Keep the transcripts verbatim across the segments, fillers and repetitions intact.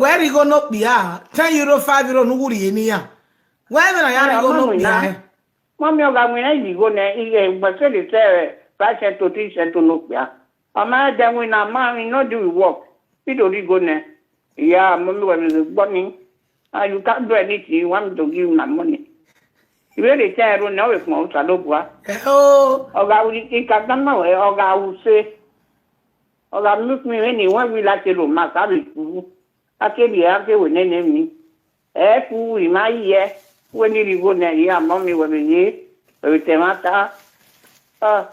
Wẹ rhie igho ne okpia, ten euro, five euro ne u wu rhie ne iran. Wẹ vbe na ya rhie igho ne okpia hẹ? Mọmi, ọ gha winna yi igho nẹ, ighẹ ugbẹn sẹrriọ sẹ five cent to three cent ne okpia. Ọ ma dẹ winna, ma, I no do work. I do rhie igho nẹ. Yeah, mọmi, wẹ vbe gbe ọnii. And you can't do anything, you want me to give you my money. I vbe rhie ten euro nẹ, ọ vbe kpọnmwẹ Osanobua. Ẹo. Ọ gha ru ikagama wẹ, ọ gha ru se. Ọ gha mu ukpọn vbene I wẹn wẹ I la te ro ma sa vbe ku. A ke rhie, a ke wẹ nene emwi. Ẹ ku, I ma ye, wẹ ne I rhie igho nẹ, I ya mọmi, wẹ vbe ye, wẹ vbe ta ẹmwata. Ọ,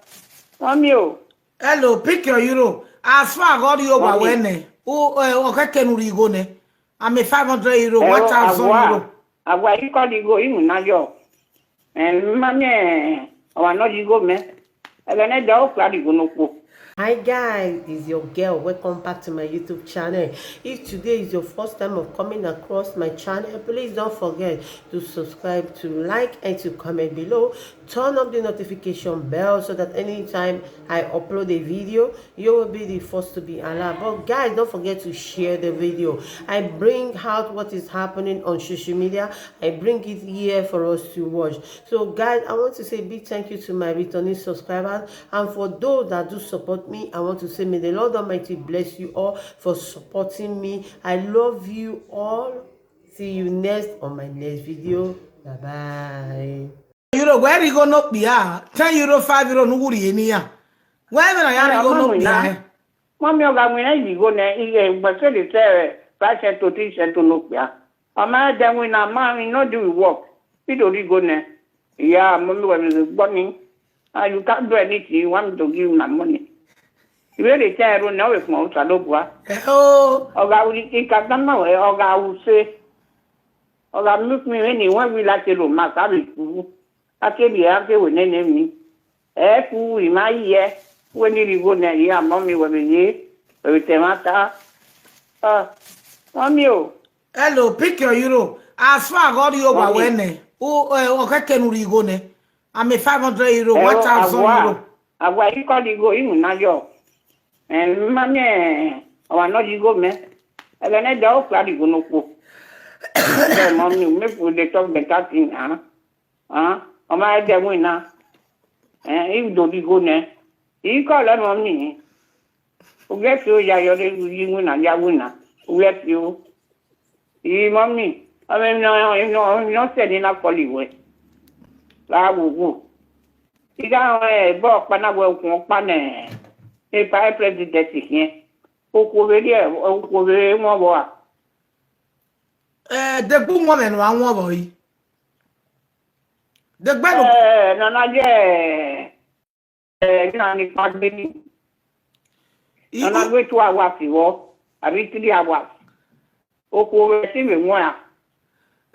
mọmi o. Hello, pick your euro. As far as God, you over wẹ nẹ, u, eh, ọ kẹkẹ ne u rhie igho nẹ. I'm a five hundred euro, one thousand euro. Awa, I call igho, I winna yọ. Eh, ma miẹn ọmwa ne ọ ye igho mẹ. Ẹghẹ ne ẹdẹ ọ kpia rhie igho ne okhuo. Hi guys, it's your girl. Welcome back to my YouTube channel. If today is your first time of coming across my channel, please don't forget to subscribe, to like, and to comment below. Turn on the notification bell so that anytime I upload a video, you will be the first to be alerted. But guys, don't forget to share the video. I bring out what is happening on social media. I bring it here for us to watch. So guys, I want to say big thank you to my returning subscribers. And for those that do support me, I want to say may the Lord Almighty bless you all for supporting me. I love you all. See you next on my next video. Bye bye. Euro, wẹ rhie igho ne okpia, ten euro, five euro ne u wu rhie ne iran. Wẹ vbe na ya rhie igho ne okpia hẹ? Mọmi, ọ gha winna yi igho nẹ, ighẹ ugbẹn sẹrriọ sẹ five cent to three cent ne okpia. Ọ ma dẹ winna, ma, I no do work. I do rhie igho nẹ. Yeah, mọmi, wẹ vbe gbe ọnii. And you can't do anything, you want me to give you my money. I vbe rhie ten euro nẹ, ọ vbe kpọnmwẹ Osanobua. Ẹo. Ọ gha ru ikagama wẹ, ọ gha ru se. Ọ gha mu ukpọn vbene I wẹn wẹ I la te ro ma sa vbe ku. A ke rhie, a ke wẹ nene emwi. Ẹ ku, I ma ye, wẹ ne I rhie igho nẹ, I ya mọmi, wẹ vbe ye, wẹ vbe ta ẹmwata. Ọ, mọmi o. Hello, pick your euro. As far as God, you over wẹ nẹ, u, eh, ọ kẹkẹ ne u rhie igho nẹ. I'm a five hundred euro, one thousand euro. Awa, I call igho, I winna yọ. Eh, ma miẹn ọmwa ne ọ ye igho mẹ. Ẹghẹ ne ẹdẹ ọ kpia rhie igho ne okhuo. Ẹdẹ mọmi, make we dey talk better thing, ah. Ah, ọ ma dẹ winna. Eh, I do rhie igho nẹ. I call mọmi. U ghẹ fi oya yọ rre, u yi winna, ya winna. U ghẹ fi o. I mọmi, ọ mwẹ emwi ne ọ, emwi ne ọ, emwi ne ọ sẹ ne I na call wẹ. Gha wu wu. I gha rẹn ẹbọ ọkpa na wẹ ukhuẹn ọkpa nẹ, epa president khian. Okhuo vbe rhie, okhuo vbe wọn vbọ a? Eh, degbe uwọnmwẹ ne uwa wọn vbọ yi. Degbe no. Eh, nana ye, eh, na ni kpagbe ni. Nana gbe two hours vbọ, abi three hours. Okhuo vbe ẹtin vbe wọn a.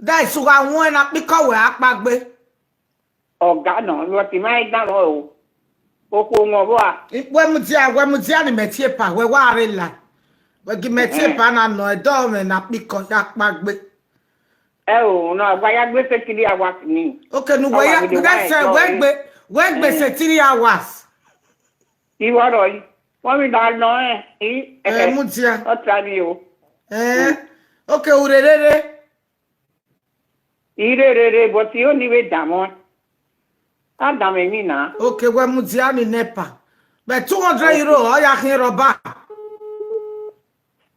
That is why wọn na kpikọ wẹ a kpagbe. Ọga nọ, but I ma i dan o. Okhuo wọn vbọ a. Wẹ mudia, wẹ mudia ni mẹ tie pa, wẹ wa rre la. Wẹ gi mẹ tie pa na nọ, ẹdọ mwẹ na kpikọ ya kpagbe. Ẹ o, nọ, wa ya gbe se three hours ni. Okay, nu wẹ ya, that's why wẹ gbe, wẹ gbe se three hours. Iwọ rọ yi. Wọn mi da nọ ẹ, i, ẹ, mudia. Ọ tra ni o. Eh, okay, u rere re. I rere re, but I only wẹ damwẹ. A damwẹ emwi na. Okay, wẹ mudia ni nepa. But two hundred euro, ọ ya khian rhọba.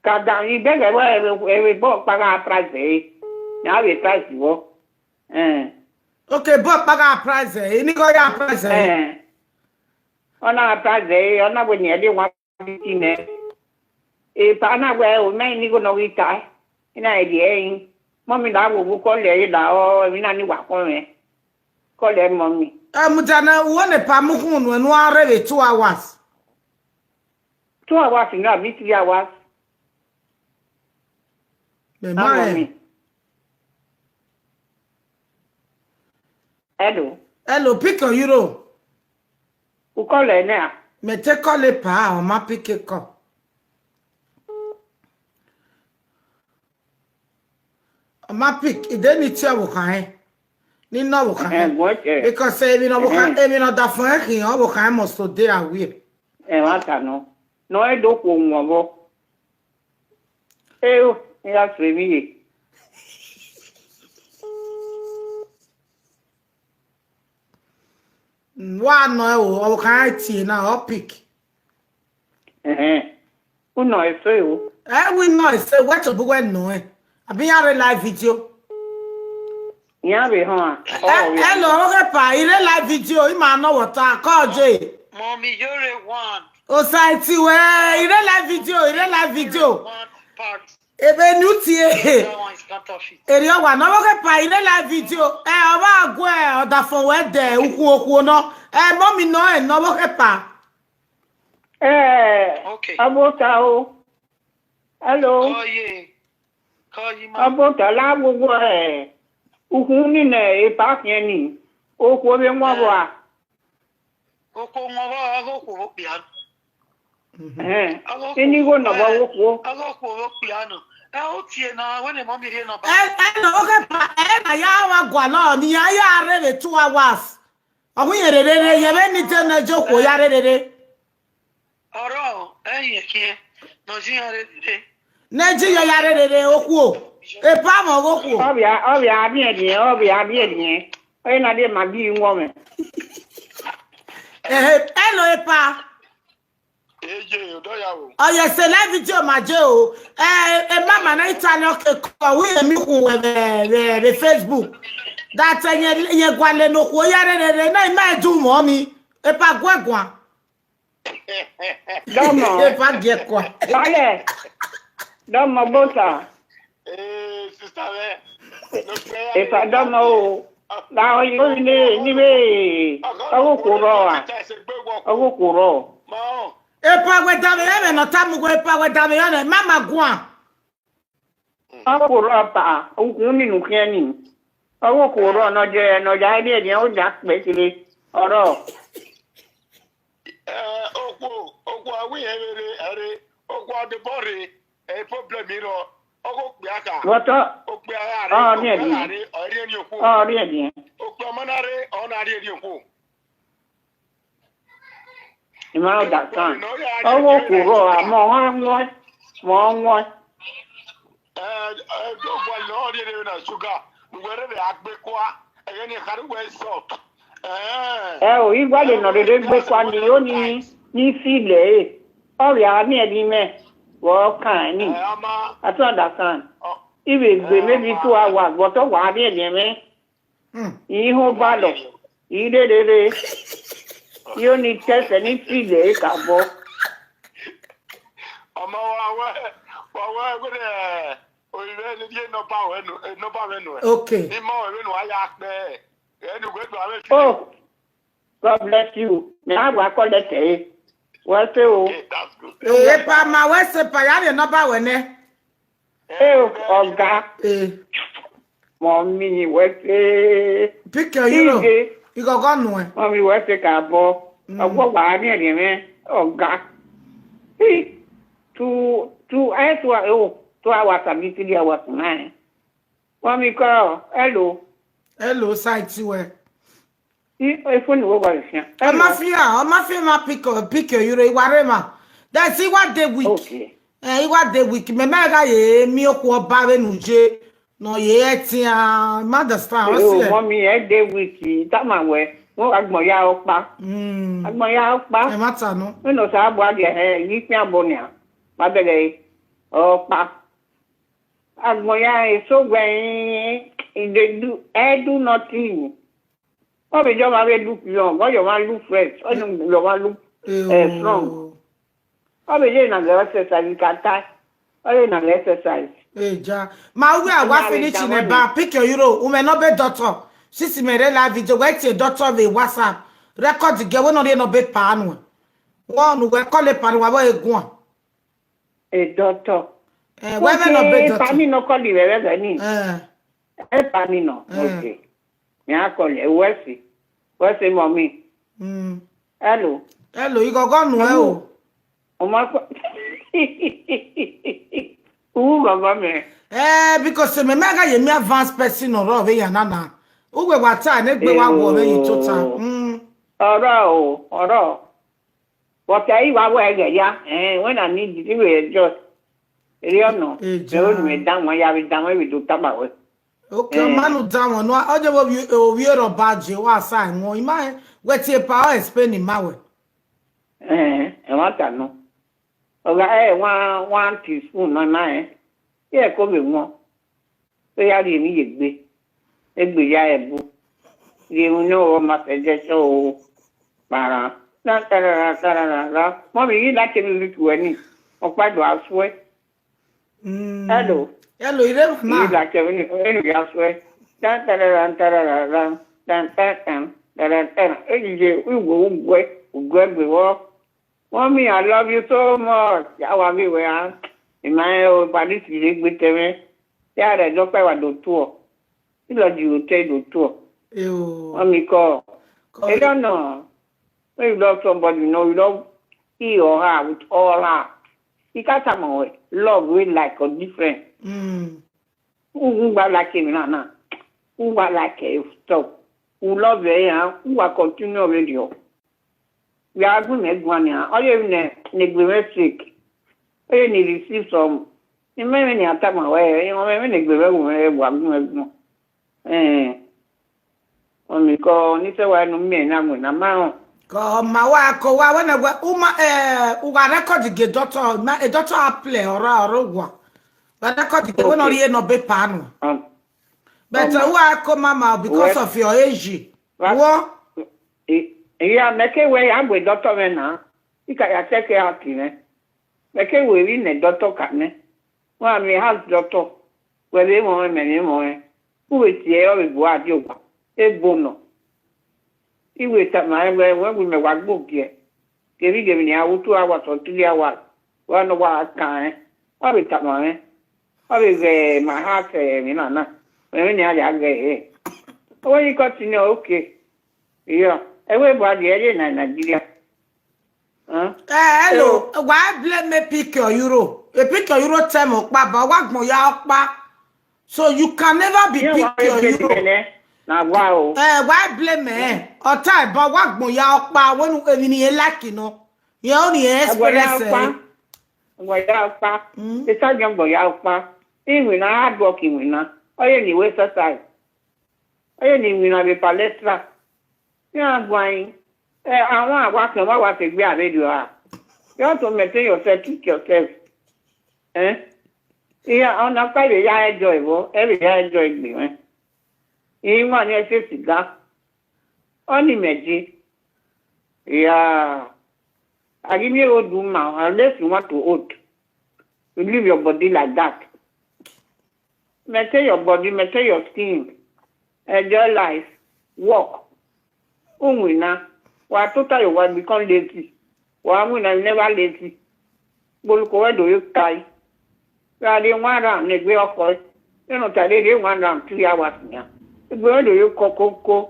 Ka da, I bẹghe wẹ ẹvbo, ẹvbo ọkpa gha price ẹre. Ya vbe price vbọ. Eh. Okay, ẹbọ ọkpa gha price ẹre. I ni ghe ọ ya price ẹre. Eh. Ọ na price ẹre, ọ na wẹ ne ẹdẹ wan. Ti nẹ. Epa na wẹ, o mẹ ni igho ne ọ ghi ta, I na rhie ẹre. Mọmi na wo vbe call ẹre la, ọ, emwi na ni wa kọn mwẹ. Call ẹ mọmi. Ẹ, mudia na, uwẹ ne epa mu khun nuẹn ne uwa rre vbe two hours. Two hours nọ, abi three hours. Mẹ ma rẹn. Hello. Hello, pick your euro. U call ẹ nẹ a? Mẹ te call epa, ọ ma pick call. Ọ ma pick, I de ni tie ọvbokhan rẹn. Ni nọ ọvbokhan rẹn. Because emwi ne ọvbokhan, emwi ne ọdafẹn rẹn khian, ọvbokhan rẹn must to dey aware. Ẹmwata nọ. Nọ ẹ do khuo wọn vbọ. E, Ya sẹ emwi ye. Mm, wa nọ ẹre o, ọ kha tie na, ọ pick. Ẹhẹn. U nọ ẹse o. Ẹ, wi nọ ẹse, wẹ tobọ wẹ nọ ẹ. Abi iran rre live video. Iran vbe họn a. Ẹ, hello, ọvbokhan Epa, I rre live video, ima nọ wọta, kọ je. Mommy, you're a one. Osaiti wẹ, I rre live video, I rre live video. One part. Ebe ni u tie. That one is part of it. Erriọ wa nọ, ọvbokhan Epa, I rre live video. Ẹ, ọ vba guẹ, ọdafọn wẹ dẹ, ukhu okhuo nọ. Ẹ, mọmi nọ, ẹ, nọ, ọvbokhan Epa. Ẹ, okay. Abota o. Hello. Kọ ye. Kọ ye ma. Abota la wowo ẹ. Ukhun ni nẹ Epa khian ni. Okhuo vbe wọn vbọ a. Okhuo wọn vbọ, ọghe okhuo vbe okpia. Ẹhẹn. Ọghe okhuo, ini igho nọ vbọ ọghe okhuo. Ọghe okhuo vbe okpia nọ. Ẹ, u tie na, wẹ ne mọmi rhie nọ ba. Ẹ, ẹ, nọ, ọvbokhan Epa, ẹ na ya wa gualọ, ne iran ya rre vbe two hours. Ọ gu irẹn rere, rere, irẹn vbe ni de ne je okhuo ya rere. Ọrọ, ẹyin ẹkiẹn, ne ọ ji iran rere. Ne ji iran ya rere okhuo. Epa mwẹ ọghe okhuo. Ọ vbe a, ọ vbe a miẹn riẹn, ọ vbe a miẹn riẹn. Ọ na de ma gi wọn mwẹ. Ehe, hello, Epa. Eye, odọ ya o. Ọ ye sẹ live video ma je o. Eh, eh, mama na Italy, okay, kọ, wi emi khu vbe, vbe, vbe Facebook. That, eh, yẹn, yẹn gualọ ne okhuo ya rere, na ima du mọ ni. Epa guẹ guan. Dọmọ. Epa guẹ guan. Balẹ. Dọmọ bota. Eh, sister mwẹ. Epa dọmọ o. La ọ yo ni, ni vbe. Ọghe okhuo rrọọ a. Ọghe okhuo rrọọ. Ma ọ. Epa wẹ danmwehọ ẹmwẹ ne ọ tama uwẹ, Epa wẹ danmwehọ nẹ, mama guan. Ọghe okhuo rrọọ pa, ukhun ni ne u khian ni. Ọghe okhuo rrọọ ne ọ je, ne ọ ya rhie rhiẹn, ọ ya kpẹ kere, ọrọọ. Eh, okhuo, okhuo a wẹ irẹn vbe rre, ẹre, okhuo a debọ rre, ẹ, problem i rrọọ, ọghe okpia kha. But ọ, okpia gha rre, ọ rhie okpia gha rhiẹn. Rre, ọ rhie ni okhuo. Ọ rhie rhiẹn. Okpia ma na rre, ọ na rhie ni okhuo. I ma understand. Ọghe okhuo rrọọ a, mẹ ọ wan wọn, mẹ ọ wan. Eh, eh, do gualọ ne ọ rhie rre na sugar, ne uwẹ rre a gbe kua, ẹghẹ ne I khare uwẹ salt. Eh. Ẹ o, I gualọ ne ọ rre gbe kua ni, o ni, ni feel ẹre. Ọ vbe a miẹn ẹre mwẹ, vbe ọ kan ni. Eh, ama. I don't understand. Ọ. I vbe gbe, eh, maybe ama, two hours, but ọ wa miẹn ẹre mwẹ. Hmm. I ho balọ, I rherere, I only test ẹre ni feel ẹre ka bọ. Ọma wa wẹ, wa wẹ wẹ, eh, oyi mwẹ ne rhie number wẹ nu, eh, number mwẹ nuẹ. Okay. Ni ma wẹ vbene uwa ya kpẹ, ẹ ne uwẹ do avbe fi. Oh, God bless you. Mẹ a wa call ẹre. Wẹ sẹ o. Okay, that's good. Eh, Epa ma wẹ sẹ Epa ya rhie number wẹ nẹ. Eh, ọga. Eh. Mọmi wẹ sẹ. Pick your euro. Ige. Ighọghọ nuẹ. Mọmi wẹ sẹ ka bọ. Mm. Ọgwọ wa rhiẹnrhiẹn mwẹ, ọga. Hi. Tu, tu, eh, tu, oh, tu hours abi three hours nine. Mọmi kọ, hello. Hello, side ti wẹ. I, ifuni wo wa fian. Ọ ma fian, ọ ma fian ma pick, pick your euro, I wa rre emwa. That's I wa dey weak. Okay. Eh, I wa dey weak. Mẹ ma gha ye mi okhuo ọba vbene u ye, ne ọ ye ẹtian, ma understand, ọ si ẹ. Mọmi, ẹ dey weak, tama wẹ, mo agbọn ya ọkpa. Mm. Agbọn ya ọkpa. Ẹ ma ta nọ. Mi nọ sa bua dia, eh, yi fian bọ nia. Ma bẹgẹ ọkpa. Agbọn ya eso wẹ, eh, they do, eh, do nothing. Ọ vbe ye ọmwa vbe look young, ọ ye ọmwa look fresh, ọ ye ọmwa look, eh, strong. Ọ vbe ye na ghe exercise, you can tie. Ọ ye na ghe exercise. Eja. Ma uwe a wa finish ne ba, pick your euro, u mwẹ number doctor. Sisi mẹ rre live video, wẹ tie doctor vbe WhatsApp. Record gẹ, wẹ nọ rhie number pa nuẹ. Wẹ ọnu wẹ call pa nuẹ, wa vbe guan. A doctor. Eh, wẹ vbe nọ be doctor. Epa ni nọ call vbe vbe ni. Eh. Epa ni nọ. Eh. Okay. Mẹ a call, wẹ si. Wẹ si, mọmi. Mm. Hello. Hello, ighọghọ nuẹ o. Ọma kọ. U ghọghọ mẹ. Eh, because mẹ, mẹ gha ye mi advance person ọrọ vbe ya nana. Uwe wa ta, ne gbe wa wọ vbe yi tota. Mm. Ọrọ o, ọrọ. But I wa wẹ ẹghẹ ya, eh, when I need it, we adjust. Erriọ nọ, Eja. Vbe ru ne imẹ danmwẹ, ya vbe danmwẹ vbe do tama wẹ. Okay, ọ ma Eh. nu danmwẹ nua, ọ jẹ vbe ovbi, ovbi erha ọba je, wa sa ẹmwẹ, ima wẹ tie pa ọ explain ma wẹ. Eh, ẹmwata nọ. Ọ gha re one, one teaspoon nọ ima rẹn. Iran ko vbe wọn. Vbe ya rhie emwi ye egbe. Egbe ya ẹbu. Rhie emwi ne ọ ma fẹ ẹdẹ sẹ o. Kparan. Na tarara tarara. Mọmẹ, I ghi like music wẹ ni. Ọkpa do a suẹ. Mm. Hello. Hello, I rre na. I ghi like vbene, vbene ya suẹ. Tan tarara tarara. Tan tan tan. Tarara tarara. Eyi ye, uwe uguẹ, uguẹ gbe vbọ. Mommy, I love you so much. Ya wa ghi wẹ a. Ima rẹn o, Paris rre gbe tẹmwẹ. Ya rẹ dọkpa wa do tuọ. I love you, tẹ do tuọ. Yo. Mommy, call. Call. Erriọ nọ. When you love somebody, you know, you love he or her with all heart. I ka tama wẹ, love wey like or different. Mm. U, u wa like emwi na na. U wa like e stop. U love ẹre, u wa continue vberriọ. Vbe a gu mwẹ guan nian, ọ ye emwi ne, ne egbe mwẹ fake. Ọ ye ne I receive some. Imẹ vbene a tama wẹ, emwi ne egbe mwẹ gu mwẹ, wa gu mwẹ guan. Eh. Ọmikọ ni sẹ wa ne u miẹn na wẹ na ma rẹn. Kọ ma wa, kọ wa, wẹ nẹ wẹ u ma, eh, u gha record gie doctor, ma, e doctor a play ọra, ọra owa. Wa record gie, wẹ nọ Okay. rhie nọ be pa nu. Um, But um, uh, u a ko mama because Wẹ of your age. Wa Wo. I, iya, mẹ ke wẹ ya gbe doctor mwẹ na. I ka ya check out mwẹ. Mẹ ke wẹ vbene doctor ka nẹ. Wa miẹn house doctor. Wẹ vbe mwẹ, mẹ vbe mwẹ. U vbe tie ẹre, ọ vbe bu a die owa. Ebo nọ. I wẹ tama ẹn wẹ, wẹ gu mẹ wa gbe ogiẹ. Kevbe ghevbe ne iran ru two hours or three hours, wa nọ wa kan ẹn. Ọ vbe tama mwẹ. Ọ vbe ghẹ ma ha sẹ emwi na na. Emwi ne iran ya ghẹ ẹre. Ọ wẹ yi continue, okay. Iyọ, ẹvbo ebo a rhie ẹre na Nigeria. Huh? Eh, hello. So, wa blame me pick your euro. E pick your euro tẹ mẹ ọkpa, but wa gbọn ya ọkpa. So you can never be Iye wa pick your euro. Gbẹdẹgbẹdẹ na wa o. Eh, wa blame me. Ọta ẹbọ wa gbọn ya ọkpa, wẹnu emwi ne irẹn like nọ. Irẹn ọni irẹn Ẹgbẹ ya express ọkpa. Ẹ. Ẹgbẹ ya ọkpa. Mm. Esa jọ gbọ ya ọkpa. Iwinna hard work iwinna. Ọ ye ne I wẹ exercise. Ọ ye ne iwinna vbe palestra. Iran guan yin. Eh, awa wa fian, wa wa sẹ egbe avbe rriọ a. You have to maintain yourself, keep yourself. Eh? Iran, ọna ọkpa vbe ya enjoy vbọ, ẹ vbe ya enjoy egbe mwẹ. Iran ni ẹ sẹ siga. Ọni mẹ je. Yeah. A ghi miẹn old woman, unless you want to old. You leave your body like that. Maintain your body, maintain your skin. Enjoy life. Work. U winna. Wa tota ye, wa become lazy. Wa winna, you never lazy. Gboloko wẹ do yo tai. Gha rrie one round ne egbe ọkhọ. Eno ta rre rrie one round three hours nian. Egbe wẹ do yo kọkọkọ.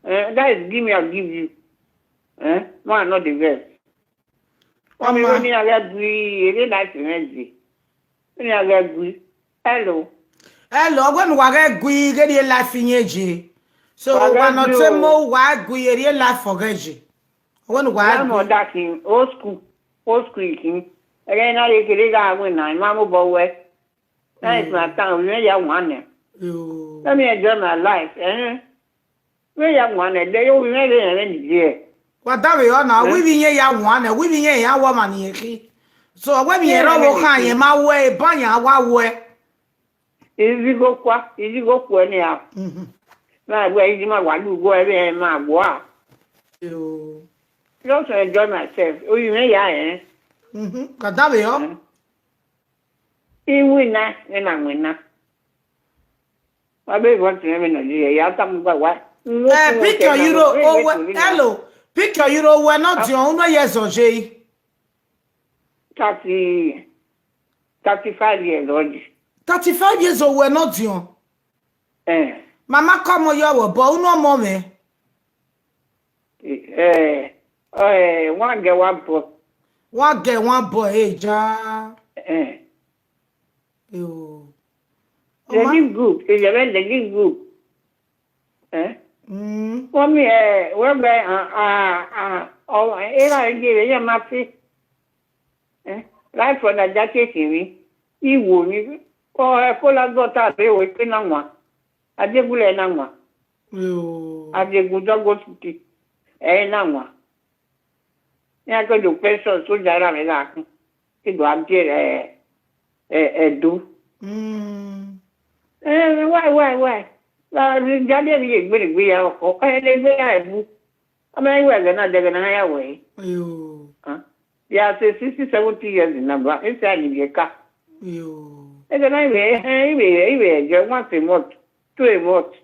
Eh, that is give me, I give you. Eh, man, not the best. Ọmọ. Ọmọ ni a ghẹ gui, erriọ life mwẹ ye. Ni a ghẹ gui. Hello. Hello, ọ wẹ ne uwa ghẹ gui, ghe rhie life iyẹn ye. So, Wa ghẹ wa nọ gui te o. Mo, wa gui, erriọ life ọ ghẹ ye. Ọ wẹ ne uwa ghẹ Grandma gui. That in old school, old school in. Ẹghẹ na rhie kere gha win na, ima mobọ wẹ. That is my time, we ya one nẹ. Yo. Let me enjoy my life, eh? Vbe ya wan nẹ, de yo vbe mwẹ vbe rẹn vbe Nigeria. Wa da vbe ọ na, Eh? Wẹ ivbi iyẹn ya wan nẹ, wẹ ivbi iyẹn ya wọ ọmwa ne irẹn khin. So, wẹ vbe irẹn rọ vbe khan, irẹn ma wẹ, eban yan wa wẹ. Izigho kua, izigho kua ni a. Mhm. Na wẹ izi ma wa lu gho ẹvbe ma wa. Yo. Just enjoy myself. O yi mwẹ ya, eh? Mhm. Ka da vbe ọ? Eh. Iwinna, ena winna. Wa be want to me Nigeria, ya ta mu gba wa. Eh, pick your euro, oh, we-, hello. Pick your euro, we not your own, yes, or J. Thirty, thirty-five years old. Thirty-five years old, we not your. Eh. Mama come on your, but who no more me? Eh, eh, one girl, one boy. One girl, one boy, hey, ja. Eh. Yo. They live good. They live, they live good. Eh? Mm. Mommy, eh, well, eh, ah, ah, ah, oh, eh, eh, eh, eh, eh, eh, eh, eh, life for Naija case, eh? I wo ni, ọ ẹko la gọta be o, ekpe na wan. Adiegule na wan. Yo. Adiegule dọgbo siti, ẹ na wan. Iran ke do pension, soja ra vbe gha khin. Ke do a die ẹ, ẹ, Ẹdo. Mm. Eh, why, why, why? La, jade ni ye gbe ni gbe ya ọkọ. Eh, le gbe ya ebu. Ama iwe ẹghẹ na, dẹghẹ na ya wẹ. Yo. Ah. Ya say sixty, seventy years in number. Ese a ni ye ka. Yo. Ẹghẹ na iwe, eh, iwe, iwe ẹjọ once a month, two a month.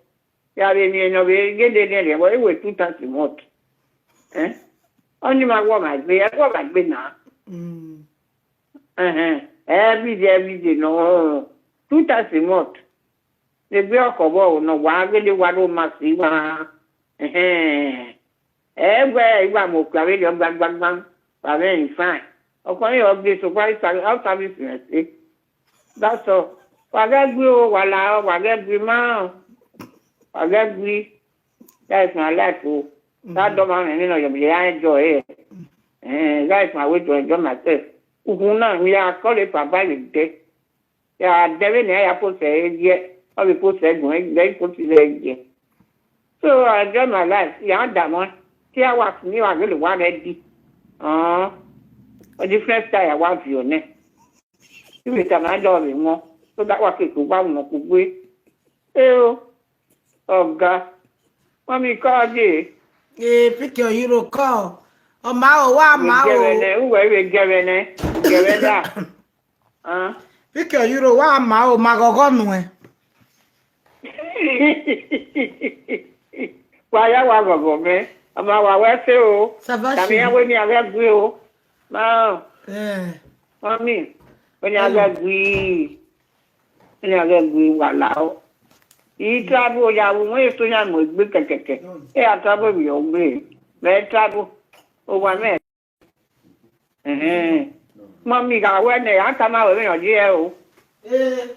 Ya vbe miẹn ne ọ vbe gele nẹ rẹ, wẹ iwe two times a month. Eh? Ọni ma wọ ma gbe, ẹ wọ ma gbe na. Mm. Ẹhẹn. Every day, every day, no. Two times a month. Egbe ọkọ vbọ ne wa gele wa ro ma si wa. Ẹhẹn. Ẹ wẹ iwa mo kua vbe rọ gbagbagba, wa vbe fine. Ọkọ yẹn ọ gbe so far, how service rẹ se. That's all. Wa ghẹ gui o, wa la, wa ghẹ gui ma, wa ghẹ gui. That is my life o. That don't mind me, no, you be enjoy it. Eh, that is my way to enjoy myself. Uhun na, we are called it for by the day. Ya dẹ vbene a ya post ẹre ye, ọ vbe post ẹre gun, ẹ i post ẹre ye. So I enjoy my life, ya da mwa, te a wa sunu, wa gele wa ready. Ọ̀n, a different style a wa viọ nẹ. Iwẹ tama dọ vbe wọn, so that wa keke wa wọn kugbe. Eo, ọga, mami kọ dee. Ee, picture Euro kọ. Ọ ma o, wa ma o. Gẹvẹnẹ, uwẹ vbe gẹvẹnẹ, gẹvẹda. Ah. Picture Euro, wa ma o, ma ghọghọ nuẹn. Wa ya wa ghọghọ mẹ, ọ ma wa wẹ ẹse o. Savage. Tama iran wẹ ne iran ghẹ gui o. Ma, eh, mami, wẹ ne iran ghẹ gui. Wẹ ne iran ghẹ gui, wa la o. I travel ya vbe wẹ eso yan mu egbe kẹkẹkẹ. E a travel vbe ọ gbe. Mẹ travel. Owa mẹ. Ẹhẹn. Mami gha wẹ nẹ, a tama wẹ vbene ọ ye o. Eh.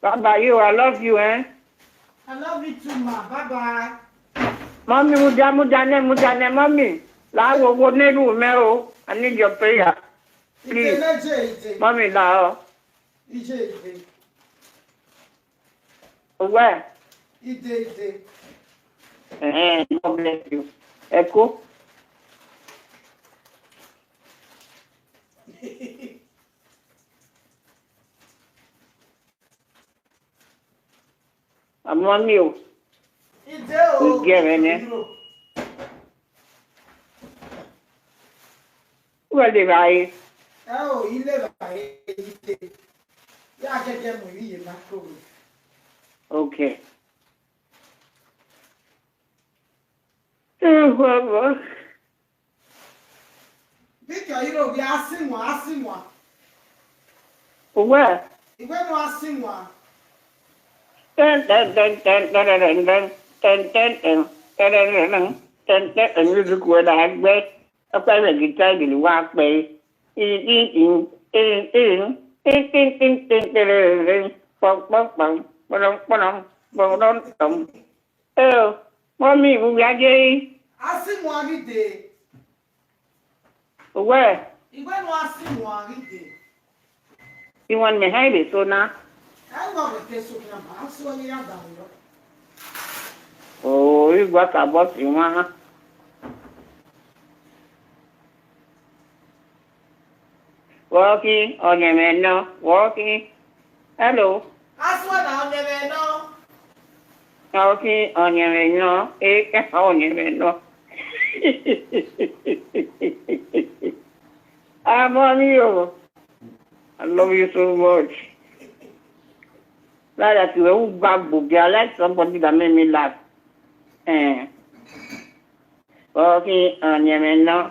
Bye bye you, I love you, eh? I love you too, ma. Bye bye. Mami, mudia, mudia nẹ, mudia nẹ, mami. La wo wo ne ru mẹ o. I need your prayer. Please. Ije, ije, ije. Mami, la o. Ije, ije. Uwẹ. Ide, ide. Eh, God bless you. Ẹko. Ama mi o. Ide o. Ige ẹmwẹ nẹ. Uwẹ levba re? Ẹ o, I levba re, ide. Ya gẹgẹ mu ivbi ye microwave. Okay. Ẹ, baba. Bikẹ ọre I ro wẹ a sin wan, a sin wan. Uwẹ? Iwẹ ne a sin wan. Tẹn, tẹn, tẹn, tẹn, tẹn, tẹn, tẹn, tẹn, tẹn, tẹn, tẹn, tẹn, tẹn, tẹn, tẹn, music wẹ na gbẹ. Ọkpa ẹmwẹ guitar gele wa kpẹ. Tin, tin, tin, tin, tin, tin, tin, tin, tin, tin, tin, tin, pọm, pọm, pọm, kpọnọm, kpọnọm, kpọnọm, kpọnọm. Eo, mọmi, vbe uwẹ a ye ri? A sin wan ghi dee. Uwẹ? Iwẹ ne a sin wan ghi dee. Iwan mẹ hẹ vbe so na. Ẹ i vọ vbe te so khian ma, a so ye ya da vberriọ. O, I gua ka bọ si wan. Vbọ khin, ọyẹnmwẹ nọ, vbọ khin. Hello. A suẹn na, ọyẹnmwẹ nọ. Vbọ khin, ọyẹnmwẹ nọ, e, ọyẹnmwẹ nọ. Amọ mi o, I love you so much. Like that, you will go, I like somebody that make me laugh. Eh. Vbọ khin, ọyẹnmwẹ nọ,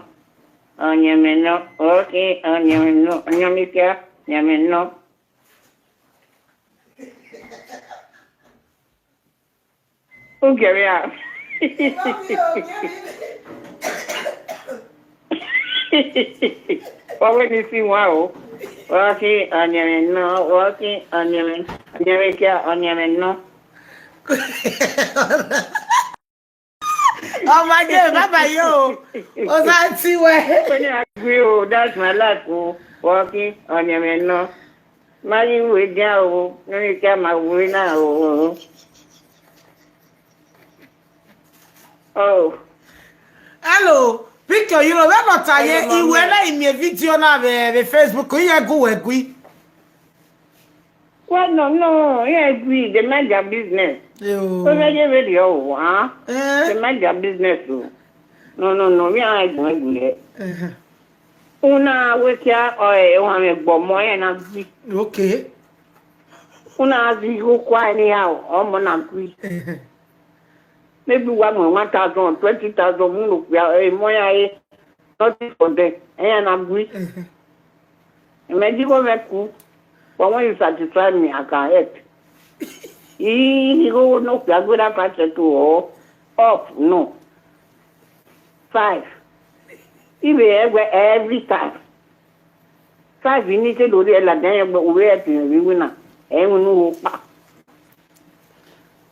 ọyẹnmwẹ nọ, vbọ khin, ọyẹnmwẹ nọ, ọyẹnmwẹ kia, ọyẹnmwẹ nọ. Ugiẹmwẹ a. Ọ wẹ ne I si wan o. Vbọ khin, ọyẹnmwẹ nọ, vbọ khin, ọyẹnmwẹ, ọyẹnmwẹ kia, ọyẹnmwẹ nọ. Ọmọ ye, baba yo. Osa ti wẹ. When I agree, oh, that's my life, oh. Working on your man, no. Ma ghi ru edian o, ne I ka ma ru na o. Oh. Hello, Picture Euro, vbene ọ ta ye, I wẹ na I miẹn video na vbe, vbe Facebook, iran gu wẹ gui. Well, no, no, yeah, agree. They mind their business. Yo. So they get ready, oh, huh? Eh? They mind their business, oh. No, no, no, we are going to do that. Uh-huh. Una wẹ kia, oh, eh, one me gbọ mọ, eh, na gui. Okay. Una ghi ru kua anyhow, ọmọ na gui. Uh-huh. Maybe one, one thousand, twenty thousand, mu no kua, eh, mọ ya, eh, nothing for them. Eh, na gui. Uh-huh. Imagine go me ku. But when you satisfy me, I can help. He, he go no, I go that part to all. Up, no. Five. He be every, every time. Five, you need to do the other day, but we have to be winner. Eh, we know what.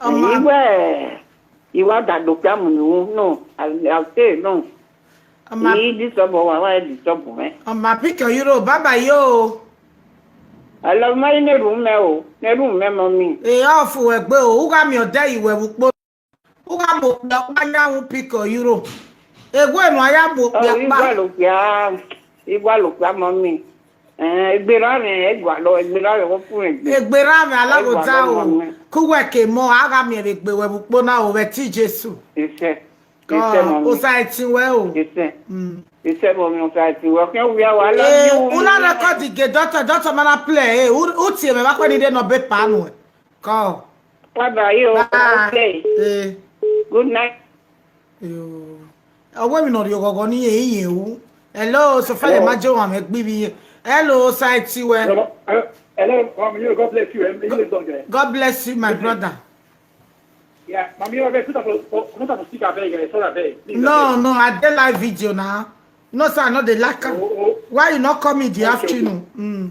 Ọma. Iwẹ, iwa da do kpia mu ni wu, no, I, I say no. Ọma. He disturb wa, wa disturb me. Ọma Picture Euro, baba yo. I love my ne room me o, ne room me, mommy. E off wẹ gbe o, u gha miẹn ọdẹ yi wẹ vbe ukpo. U gha mu okpia ọkpa ya wu Picture Euro. Ewe nu a ya mu okpia ọkpa. Igua lo kpia, igua lo kpia, mommy. Eh, egbe ra mwẹ, ẹ gualọ, egbe ra mwẹ, wọ́n fún egbe. Egbe ra mwẹ, alaghodaro. Ku wẹ ke mọ, a gha miẹn vbe egbe wẹ vbe ukpo na o, vbe ẹtin Jesu. Isẹ. Isẹ, mommy. Osa ẹtin wẹ o. Isẹ. Mm. Isẹ, mommy, osa ẹtin wẹ. Ọkẹn wu ya wa, I love you. U na record ge doctor, doctor ma na play, eh, u, u tie mwẹ vbe akhuẹ ni de nọ be pa nuẹ. Call. Bye bye, yo. Bye. Okay. Eh. Good night. Yo. Ọwẹ mi nọ rhie ọghọghọ ni ye iye ru. Hello, so fẹlẹ ma je wan mẹ gbe ivbi ye. Hello, Osa ẹtin wẹ. Hello, hello, mommy, you, God bless you. Eh, you don't get. God bless you, my brother. Yeah, mommy, you put up a, put up a speaker, abeg, eh, sorry, abeg. Please, no, abeg. No, I dey live video now. No, sir, I no dey like am. Oh, oh. Why you not come in the afternoon? Mm.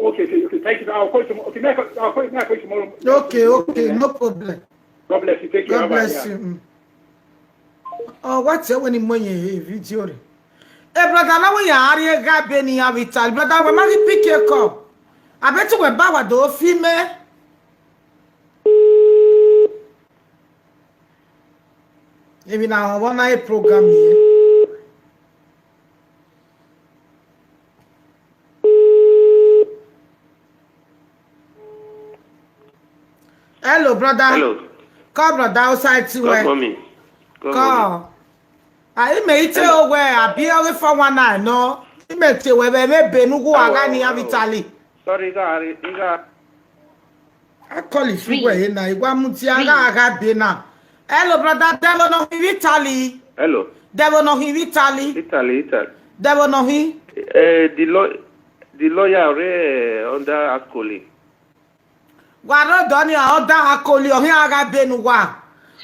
Okay, okay, okay. Thank you. I'll call you tomorrow. Okay, may I call, I'll call, may I call you tomorrow? Okay, okay, no problem. God bless you. Take care. God bless you. Mm. Oh, what's your when you video? Hey, brother, now we are here, God, Benny, Avital. Brother, we might pick your call. I bet you when Bawa do fi me. Maybe now I wanna a program here. Hello, brother. Hello. Call brother outside to where? Call mommy. Call. Call. Ah, he may tell where I be away for one night, no? He may tell where maybe Benugu Agani have Italy. Sorry, Igari, Igari. I call it free. Where na? Igwa muti aga aga be na. Hello, brother. Devil no he Italy. Hello. Devil no he Italy. Italy, Italy. Devil no he. Eh, the law, the lawyer re under Akoli. Wa ro doni a oda Akoli, ohin aga be nu wa.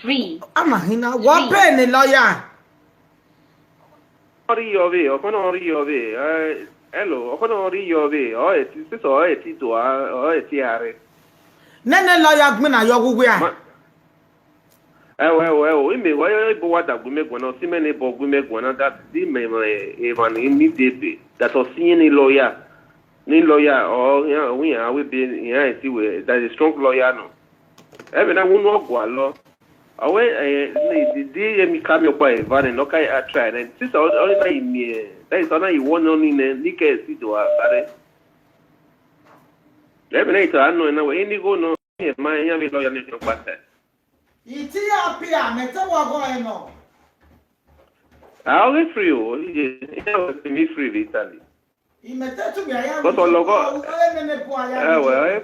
Three. Ama hina, what be ni lawyer? Ọ rhie ọvbe, ọkọ na rhie ọvbe, eh, hello, ọkọ na rhie ọvbe, ọ eti, sisi ọ eti do a, ọ eti are. Nene lawyer gbinna yọ ghughe a. Ma-, ẹwẹ, ẹwẹ, ẹwẹ, ime wa, ebo wa da gu mẹ guan na, ọ si mẹ ne ebo gu mẹ guan na, that, di mẹ, mẹ, emwa ni mi de be, that ọ si ne lawyer. Ni lawyer, ọ, iran, ọ, iran, avbe ebe, iran eti wẹ, that is a strong lawyer nọ. Ẹmwẹ na wunu ọ gualọ. Ọ wẹ, eh, ni, di, di emi ka miẹn ọkpa eva nẹ, ne ọ ka a try nẹ. Sisa, ọ, ọ na yi miẹn, that is, ọ na yi wọ nọ ni nẹ, ni kẹ si do a, a rẹ. Ẹmwẹ na i ta nọ na wẹ, ini igho nọ, iran ma, iran vbe lawyer ni ọkpa ta. Iti ya pia, mẹ te wọ ọghọ ẹnọ. A, ọ ghi free o, iye, iran wẹ mi free vbe Italy. Imẹtẹtu mẹ aya. Because ọlọghọ, ẹwẹ, ẹ,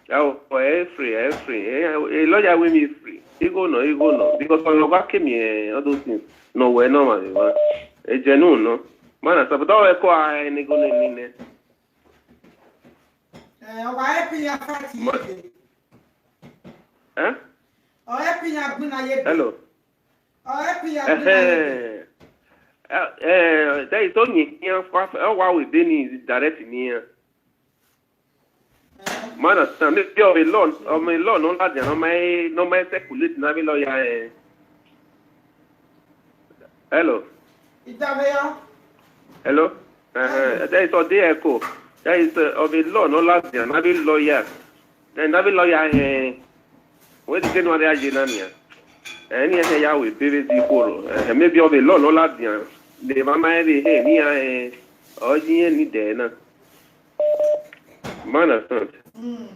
ẹwẹ, ẹ free, ẹ free, ẹ, ẹ, lawyer wẹ mi free. Igho nọ, igho nọ. Because ọlọghọ a ke miẹn, eh, all those things. Nọ wẹ nọ ma vbe wa. E genuine nọ. Man, I support all ẹko a, ẹ, ni igho nọ ni nẹ. Eh, ọ wa help ya fight ye. Eh? Ọ help ya gbinna ye. Hello. Ọ help ya gbinna ye. Eh, eh, that is only here for, for, oh, wow, we been is direct in here. Man, I understand. Maybe of a law, of a law, no, that, no, my, no, my circulate, na, be lawyer, eh. Hello. Idavea. Hello. Uh-huh. There is a day echo. There is uh, of a law no last year. Na be lawyer. Then na be lawyer. Eh, where the January aye na niya. Ẹni ẹsẹ ya wẹ bere di khuọrọ. Eh, maybe of a law no last year. The mama ẹre he ni a eh, ọ yi ẹn ni dẹ na. Man understand. Mm.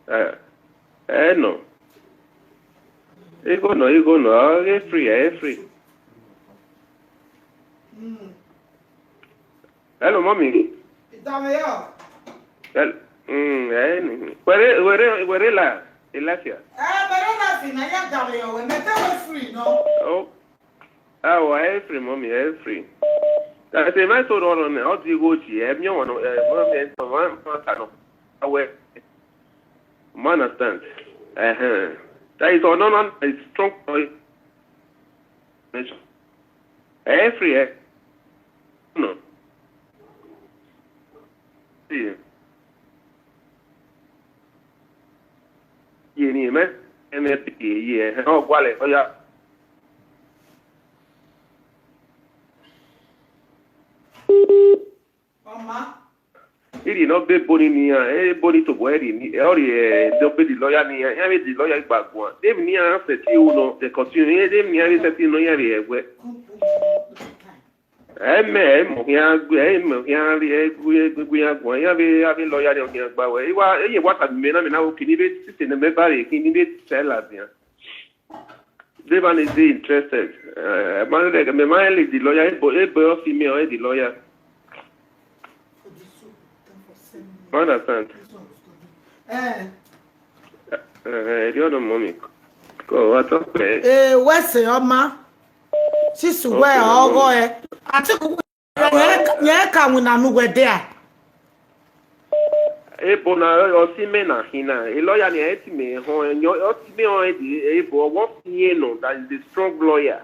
Eh, eh no. Ego no, ego no. Ọ ghe free, eh, free. Mm. Hello, mommy. Idavea. Hello. Mm, eh, ni. Where, where, where la? Elasia. Eh, where la si na ya Idavea we. Me te we free no. Oh. Ah, well, eh, free, mommy, eh, free. That's a nice old one. How do you go to? Eh, me want to, eh, mommy, eh, one, one, no. Ah, well. Man understand. Uh-huh. That is all. No, no, it's strong boy. Eh, free, eh? No. See. Ye ni mẹ, ẹmẹ ye, ye, ọ gualẹ, ọ ya. Ọma. Iri ne ọ be boni nian, e boni tobọ ẹri ni, ọ ri, eh, ne ọ be di lawyer nian, iran vbe di lawyer igba guan. Dem nian sẹtin ru nọ, de continue, dem nian vbe sẹtin nọ, iran vbe ẹwẹ. Ẹmẹ, ẹmọ khian gbe, ẹmọ khian ri, ẹgu, ẹgu iran guan, iran vbe, avbe lawyer ni ọ khian gba wẹ. Iwa, eye wa ta mẹ na, mẹ na wo kini vbe sisi ne mẹ ba re, kini vbe sẹ ladian. They man is they interested. Uh, man, like, me man is the lawyer, ebo, ebo of female is the lawyer. You understand? Eh. Eh, eh, you don't mommy. Go, what up, eh? Eh, what's your ma? Sisu wẹ ọghọ ẹ. Atiku, yẹ ka winna ne uwẹ dia. Ebo na, ọ si mẹ na khin na. E lawyer ni, ẹ ti mẹ họn, ẹ, ọ ti mẹ họn, ebo, ọ wọ fi yẹn nọ, that is a strong lawyer.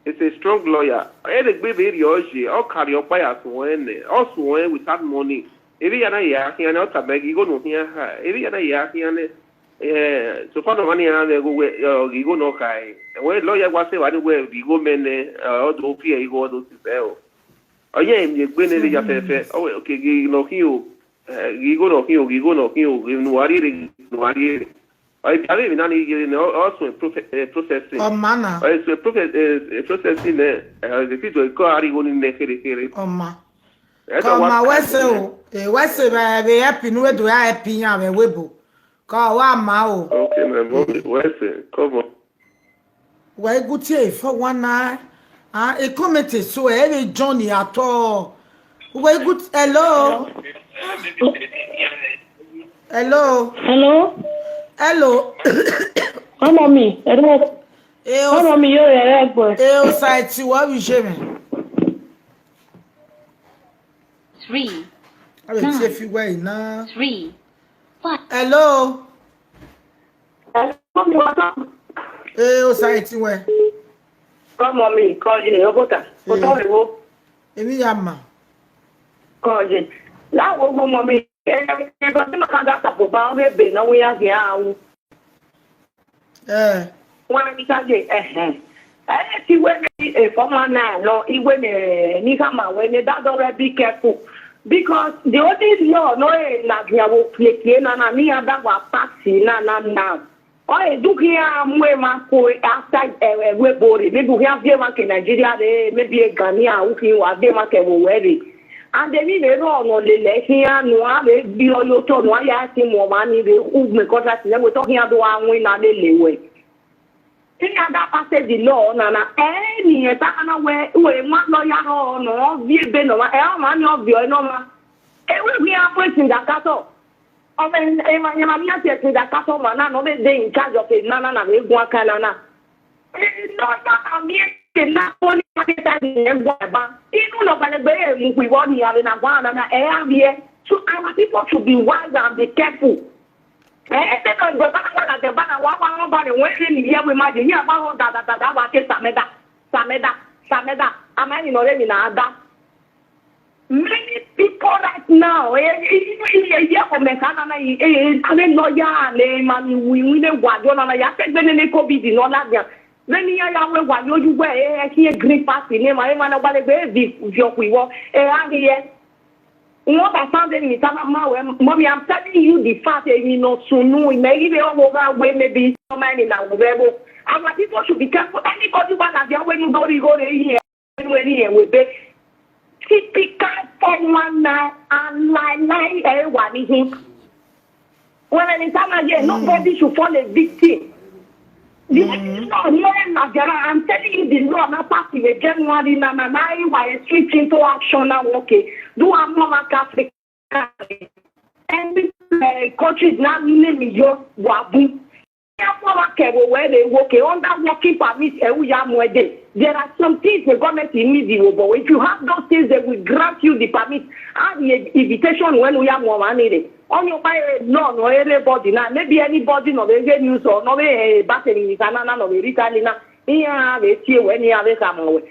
It's a strong lawyer. Ẹ rhe gbe vberriọ ye, ọ ka rhiọkpa ya suẹn nẹ, ọ suẹn without money. Erriọ na ya khian nẹ, ọ tama ghe igho ne ọ khian ha. Erriọ na ya khian nẹ, eh, so far nọ ọmwa ni ra mwẹ igho wẹ, ọ ghe igho ne ọ khae. Ẹwẹ lawyer wa sẹ evba ni wẹ vbe igho mẹ nẹ, ọ do fi igho, ọ do sisẹ o. Ọ ye emwi egbe nene ya fẹfẹ, ọ wẹ, okay, ghe ne ọ khian o, eh, ghe igho ne ọ khian o, ghe igho ne ọ khian o, ghe ne uwa rhie rre, ghe ne uwa rhie rre. Ọ, avbe emwi na ni ye ne ọ, ọ suẹn profe-, eh, processing. Ọma na. Ọ suẹn profe-, eh, eh, processing nẹ, eh, the thing to call arigho ni nẹ khere khere. Ọma. Ẹ dọ wa Kọma wẹ ka sẹ ni o, e wẹ sẹ vbe vbe help nu, vbe do ya help iran vbe webo. Kọ wa ma o. Okay, my mommy, wẹ sẹ, come on. Wẹ i gu tie four one nine. Ah, e comment eso, e vbe join at all. Wẹ i gu t-, hello? Hello? Hello? Hello? Ọmọ mi, hello? Eh, Ọmọ mi yóò rẹ̀ rẹ̀ gbọ́. Eh, Osaiti, wẹ vbe iye mwẹ? Three. A vbe tie fi wẹ na. Three. Five. Hello? Hello, mommy, what's up? Eh, Osaiti wẹ. Come on, me, call you, Obota. Eh. Otọ ewo. Emwi ya ma. Call you. That wo, mommy, eh, eh, but my father, Papa, we be no we are here. Eh. Wẹ ni ka ye, ẹhẹn. Ẹ ti wẹ ne e former na nọ, I wẹ ne, ne I khama wẹ ne that always be careful. Because the only law nọ e ladian vbe okiekie na na, ne iran da wa pass na na now. Ọ e du khian mu emwa ko outside, eh, eh, ẹvbo ebo rre. Maybe u khian viọ emwa ke Nigeria rre, maybe e Ghanaian, u khian wa viọ emwa ke ẹvbo wẹ rre. And emwi vbe rrọọ ne ọ lele khian ne uan vbe gbe ọre ye otọ, ne uan ya si mu ọmwa ni vbe ugbẹn contract nẹ, wẹ te ọ khian do gha winna lele wẹ. Iran da pass the law na na, ẹ, ne irẹn ta na wẹ, wẹ emwa lawyer rrọọ ne ọ viọ ebe ne ọmwa, ẹ, ọmwa ni ọ viọ ẹre ne ọmwa. Ẹ wẹ khian bu ẹtin dakatọ. Ọ vbe emwa, emwa ni a tie ẹtin dakatọ ọmwa na, ne ọ vbe de in charge of emwa na na vbe guan kan na na. Inu ne ọ gbalẹgbe emu khuighọ ni a vbe na guan na na, ẹ ra viẹ. So our people should be wise and be careful. Eh, eh, eh, no, but that one, that one, wa wa ba ne wẹ ni ye we ma ye, ya ba ho da da da da, wa ke samẹda, samẹda, samẹda. Ama ni no re mi na da. Many people right now, eh, eh, eh, eh, yeah, comment na na, eh, eh, I mean, no, yeah, le ma ni wi wi ne wa yo na na, ya te gbe ne ne covid no la dia. Vbene iran ya wẹ wa ye oyu wẹ ẹ khian green party ne emwa, emwa ne ọ gbalegbe e vi, viọ khuighọ, ẹ gha rhiẹ. You understand me, Mister Ma-, Mawe? Mommy, I'm telling you the fact, emwi ne ọ sunu, imẹ ghi vbe ọvbokhan wẹ maybe, ọma ni na wẹ vbe ẹvbo. Our people should be careful. Anybody wa na dia wẹ ne u do rhie igho rre, iye wẹ ne u rhie ẹvbo ebe. Typical four one nine and lie, lie, ẹ wa ni hin. Wẹ mwẹ ne I tama ye, nobody should fall a victim. The only law here in Nigeria, I'm telling you, the law na pass in January na, na, na, I wa switch into action now, okay. Do a more like Africa. Any, eh, countries now, name your wabu. Therefore, wa kẹ vbe wẹ rre wo ke under working permit, ẹ u ya mu ẹdẹ. There are some things the government need you, but if you have those things, they will grant you the permit. And the invitation when u ya mu ọmwa ni rre. Ọni ọkpa e law nọ everybody na, maybe anybody nọ vbe ghe news or nọ vbe, eh, ba se ni nisa na, na nọ vbe rita ni na, iran vbe tie wẹ ne iran vbe khama wẹ.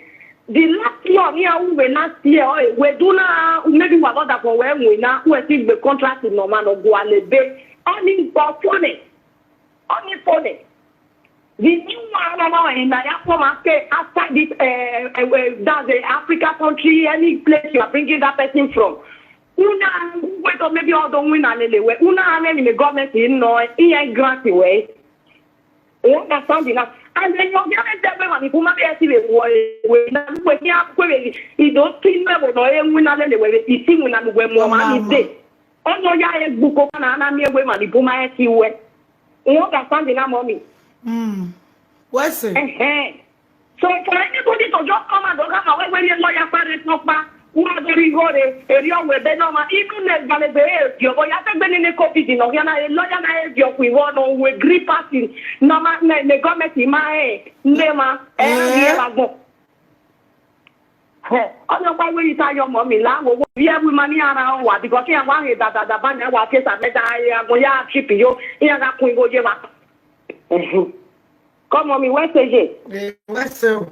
The last law ne iran ru vbe last year, ọ, we do na, maybe wa gọda fọ wẹ winna, wẹ ti gbe contract ne ọmwa ne ọ gualọ ebe. Ọni gbọ fo nẹ. Ọni fo nẹ. The new one, no, no, in Nigeria, come and stay outside this, eh, eh, eh, that's the Africa country, any place you are bringing that person from. Una, wait, or maybe all the winner lele we. Una, any the government, you know, he ain't grant away. You understand now? And then you get them when people might be asking, "Why, why, why, why, why, he don't kill me, but no, he winner lele we, he see winner, we more money day." Ọni ọ ya re gbe uko na, na miẹn wẹ emwa ni bun ma ẹki wẹ. You understand now, mommy? Mm. Wẹ sẹ? Ẹhẹn. So for anybody to just come and don't come away when your lawyer parents no pa, who are very good, eri ọwẹ ebe nọ ma, even ne gbalegbe e di ọbọ ya te gbe ne covid nọ hia na, e lawyer na e di ọkhu iwọ nọ, we green party, nọ ma, ne, ne government ma e, ne ma, e, e, e, agbọn. Ọni ọkpa wẹ ita yọ ọmọ mi la, wo, wo, vbe ẹvbo ima ni a rhan wa, because iran wa ghe dadada ba nẹ, wa ke sa mẹ da agbọn ya trip yo, iran gha kun igho ye wa. Kọ ọmọ mi wẹ sẹ ye. Eh, wẹ sẹ o.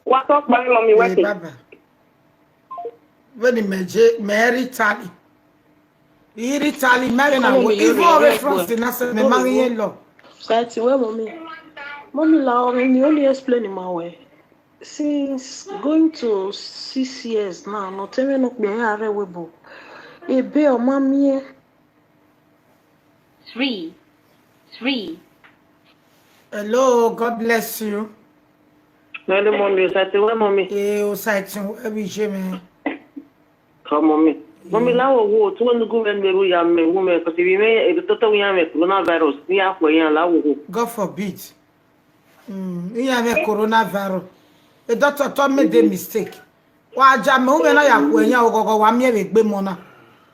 Wa tọ kpọ ọmọ mi wẹ sẹ. Baba. Vbene mẹ je, mẹ rre Italy. I rre Italy, mẹ vbe na wo. Even over France na sẹ, mẹ ma ghi ye lọ. Sẹtin wẹ, mommy. Mommy, la ọghe ni only explain ma wẹ. Since going to six years now, nọ te mwẹ ne okpia ya rre ẹvbo ebo, ebe ọ ma miẹn. Three, three. Hello, God bless you. Hello, mommy. Osaiti wẹ, mommy. Eh, Osaiti wẹ, vbe iye mwẹ. Kọ, mommy. Mommy, la wo wo, tu wẹ nugu mwẹ ne ru ya mẹ, wu mẹ, 'cause ivbi mwẹ, ebe toto wẹ iran mwẹ coronavirus, ne iran khuẹ iran, la wo wo. God forbid. Mm, iran mwẹ coronavirus. A doctor told me the mistake. Wa ja mẹ, u mwẹ na ya khuẹ iran oghọghọ, wa miẹn vbe egbe emọ na.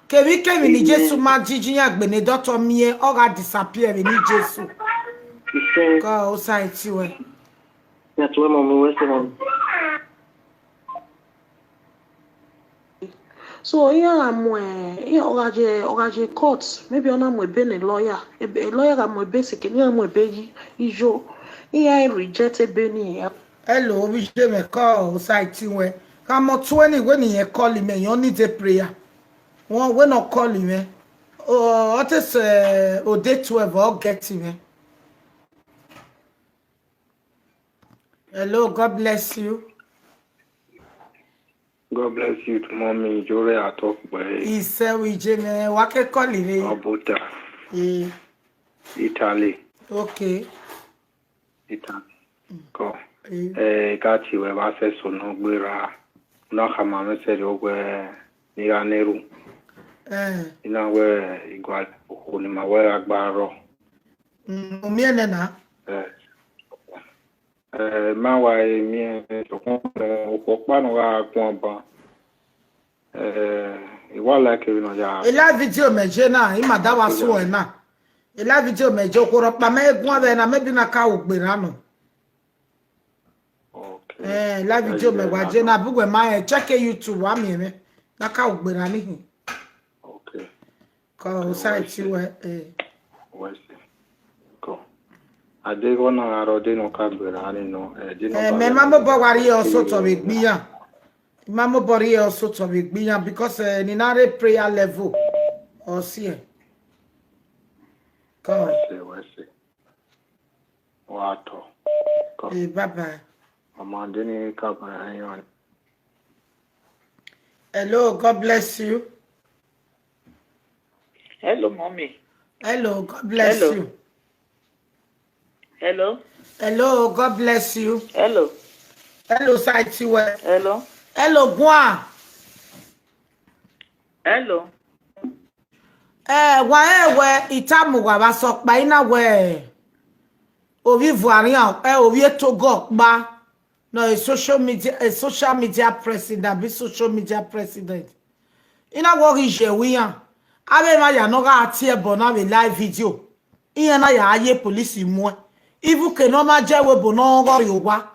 Kevbikevbi ne Jesu ma jiji iran gbe ne doctor miẹn, ọ gha disappear vbe ni Jesu. Kọ Osaiti wẹ. Ya tu wẹ, mommy, wẹ sẹ, mommy. So iran gha mu, iran, ọ gha ye, ọ gha ye court, maybe ọ na mu ebe ne lawyer, ebe, lawyer gha mu ebe seke, iran mu ebe yi, iyo, iran reject ebe ni. Hello, ovbi iye mwẹ, kọ Osaiti wẹ. Khama ọtuẹn ni wẹ ne irẹn call mwẹ, irẹn need a prayer. Wọn wẹ ne ọ call mwẹ. Ọ, ọ te sẹ, o day twelve, ọ get mwẹ. Hello, God bless you. God bless you, mommy. Jore atọ kpẹ. Isẹ vbe iye mwẹ, wa ke call rre. Ọ bota. Eh. Italy. Okay. Italy. Kọ. Eh. Eh, ka tie wẹ vbe access nọ gberra. Na khama mwẹ sẹrriọ wẹ ne I gha na erhunmwu. Eh. I na wẹ igualọ okhuo ne ima wẹ gha gba rrọọ. Mm, u miẹn nẹ na? Eh. Eh, ma wa he miẹn, sokpan, eh, okhuo ọkpa ne ọ gha guan ban. Eh, I wa like vbene ọ ya. E live video mẹ je na, ima da wa suẹn na. E live video mẹ je, okhuo rhọkpa mẹ guan vbe na, maybe na ka ru gberra nọ. Okay. Eh, live video mẹ wa je na, bu wẹ ma, eh, check e YouTube, wa miẹn mwẹ. Na ka ru gberra ni hin. Okay. Kọ Osaiti wẹ, eh. Wẹ sẹ. Kọ. A deghẹ ọ na gha rrọọ, de ne ọ ka gberra ni nọ, eh, de ne ọ, eh, ka mẹ ma mobọ wa rhie ọsotọ vbe egbe iran. I ma mobọ rhie ọsotọ vbe egbe iran because, eh, ne I na rre prayer level, ọ siẹ. Kọ. Wẹ sẹ, wẹ sẹ. Wa tọ. Hey, bye bye. Ọmọ Adeni Kabra, ẹyin ọni. Hello, God bless you. Hello, mommy. Hello, God bless Hello. you. Hello. Hello, God bless you. Hello. Hello, Saitiwe. Hello. Hello, Gua. Hello. Eh, wa rẹn wẹ I tama uwa vbe asọkpa, I na wẹ ovbi Ivua Arian, eh, ovbi Etogo ọkpa, nọ a social media, a social media president, abi social media president. I na wẹ ọ ghi ye ẹvbo iran. Avbe emwa ya ne ọ gha tie ẹbọ na vbe live video, iran na ya ye police muẹn. Even eke ne ọ ma jẹ ẹvbo ebo ne ọ ghe rrie owa,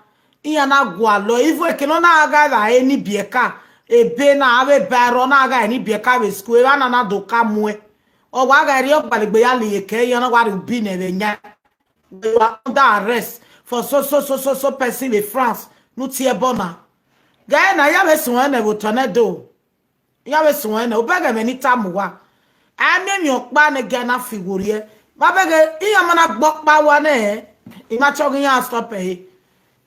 iran na gualọ. Even eke ne ọ na gha vbe eni biẹka, ebe na, avbe eba ẹre ọ na gha eni biẹka vbe school, emwa na na do ka muẹn. Ọ wa gha rrie ọgbalegbe ya lele eke, iran na wa rhie ubi nẹ vbe yan. You are under arrest for so, so, so, so, so person vbe France ne u tie ẹbọ na. Ghẹ na, ya vbe suẹn nẹ vbe otọ nẹ do. Iran vbe suẹn nẹ, obọ ẹghẹ mwẹ ne I tama uwa. A miẹn emwi ọkpa ne ẹgia na fi werriẹ. Ma bẹghe, iran ma na gbe ọkpa rua nẹ, I ma tọ ghe iran stop ẹre.